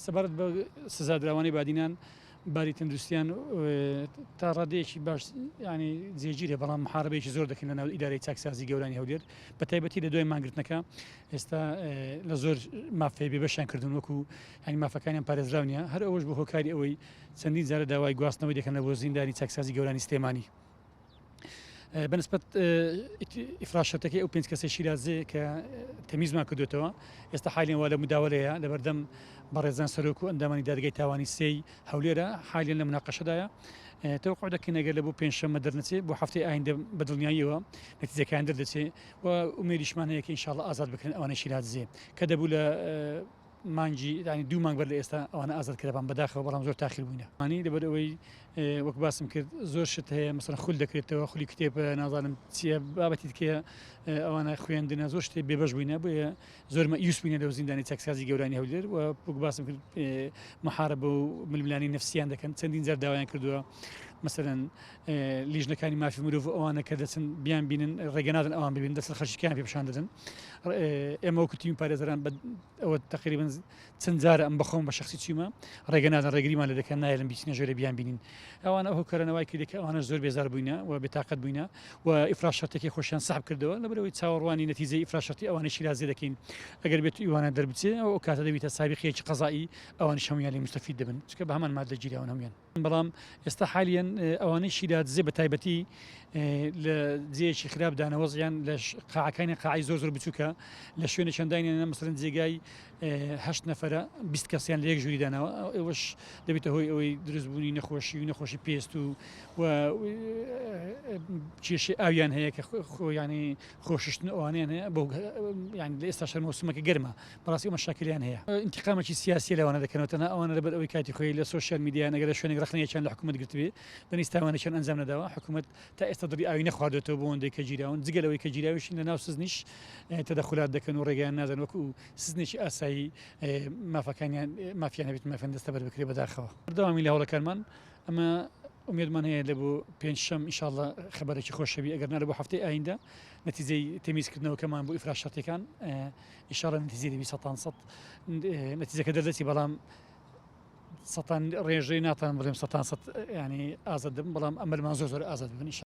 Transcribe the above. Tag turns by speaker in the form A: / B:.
A: سەبارەت بە سزادراوانی بادینان باری تەندروستیان تا ڕادەیەکی باش ینی جێگیرە بەڵام محاربەیەکی زۆر دەکەن لە ناو ئیدارەی چاکسازی گەورانی هەولێر بە تایبەتی لە دوای مانگرتنەکە ئێستا لە زۆر مافەی بێبەشیان کردون وەکو ینی مافەکانیان پارێزراو نیە هەر ئەوەش بۆ هۆکاری ئەوەی چەندین جارە داوای گواستنەوەی دەکەن لە بۆ زیندانی چاکسازی گەورانی سلێمانی. بەنسبەت ئیفراز شەرتەکەی ئەو پێنج کەسەی شیرازێ کە تەمیزمان کردوێتەوە ئێستا حالیان وا لە مداوەلەیە لەبەردەم بەڕێزان سەرۆک و ئەندامانی دادگای تاوانی سێی هەولێرە حالیان لە مناقەشەدایە تەوقع دەکەین ئەگەر لە بۆ پێنجشەممە دەرنەچێ بۆ هەفتەی ئایندە بە دڵنیاییەوە نەتیجەکان دەردەچێ و ئومێدیشمان هەیە کە ئینشاءاللە ئازاد بکرێن ئەوانەی شیرازێ کە دەبوو لە مانگی یانی دوو مانگ بەر لە ئێستا ئەوانە ئازاد کرابان بەداخەوە بەڵام زۆر تاخیر بووینە مانی لەبەر ئەوەی وەک باسم کرد زۆر شت هەیە مەسەن خول دەکرێتەوە خولی کتێب نازانم چییە بابەتی دیکەیە ئەوانە خوێندنە زۆر شتێ بێبەش بووینە بۆیە زۆر مەئیوس بووینە لەو زیندانی چاکسازی گەورانی هەولێر و وەک باسم کرد محاربە و ململانی نفسیان دەکەن چەندین جار داوایان کردووە مەسەلەن لیژنەکانی مافی مرۆڤ ئەوانە کە دەچن بیان بینن ڕێگە نادەن ئەوان ببین دەسەر خەشیکان پێ پیشان دەدەن ئێمە وەکو تیمی پارێزەران بە ئەوە تقریبا چەند جارە ئەم بەخۆم بە شخصی چیمە ڕێگە نادەن ڕێگریمان لە دەکەن نایلن بیچنە ژێرە بیان بینین ئەوانە ئەو هۆکارانە وای کردی کە ئەوانە زۆر بێزار بووینە و بێتاقەت بووینە و ئیفراز شەرتێکی خۆشیان سەحب کردەوە لەبەرەوەی چاوەڕوانی نەتیجەی ئیفراز شەرتی ئەوانەی شیرازێ دەکەین ئەگەر بێت ئیوانە دەربچێ ئەو کاتە دەبیتە سابقەیەکی قەزایی ئەوانیش هەمویان لێ مستەفید دەبن چونکە بە هەمان مادە گیراون هەمویان. بەڵام ئێستا حالیەن ئەوانەی شیرادزێ بە تایبەتی لە جێیەکی خراپ دانە وەزیان لە قاعەکانی قاعی زۆر زۆر بچووکە لە شوێنە چەندانیانە مەسەلەن جێگای هەشت نەفرە 20 کەسیان لە یەک ژووری داناوە ئەوەش دەبێتە هۆی ئەوەی دروستبوونی نەخۆشی و نەخۆشی پێست و و کێشەی ئاویان هەیە کە خۆیانی خۆششتن ئەوانیان هەیە بۆ یان لە ئێستا شەرمە سومەکە گەرمە بەڕاستی ئەو مەشاکلیان هەیە ئینتیقامێکی سیاسیە لەوانە دەکەنەوە تەنها ئەوانە لەبەر ئەوەی کاتی خۆی لە سۆشیال میدیا نەگەر لە شوێنێک ڕەخنەیەکیان لە حکوومەت گرتبێ دەنیز تاوانێکیان ئەنجام نەداوە حکوومەت تا ئێستا دڵی ئاوی نەخواردێتەوە بۆ ئەوەندەی کە گیراون جگە لەوەی کە گیراویشن لە ناو سزنیش تەدەخولات دەکەن و ڕێگەیان نادەن وەکو سزنێکی ئاسایی مافەکانیان مافیان هەبێت مافیان دەستەبەر بکرێ بەداخەوە بەردەوامی لە هەوڵەکانمان ئەمە ئومێدمان هەیە لە بۆ پێنجشەم ئینشاءاللە خەبەرێکی خۆش هەبی ئەگەر نا لە بۆ هەفتەی ئایندە نەتیجەی تەمیزکردنەوەکەمان بۆ ئیفراز شەرتەکان ئیشاڵە نەتیجەی دەبی سەتان سەد نەتیجەکە دەردەچی بەڵام سەتان ڕێژەی ناتان بڵێم سەتان سەد ینی ئازاد دەبن بەڵام ئەمەلمان زۆر زۆر ئازاد بن.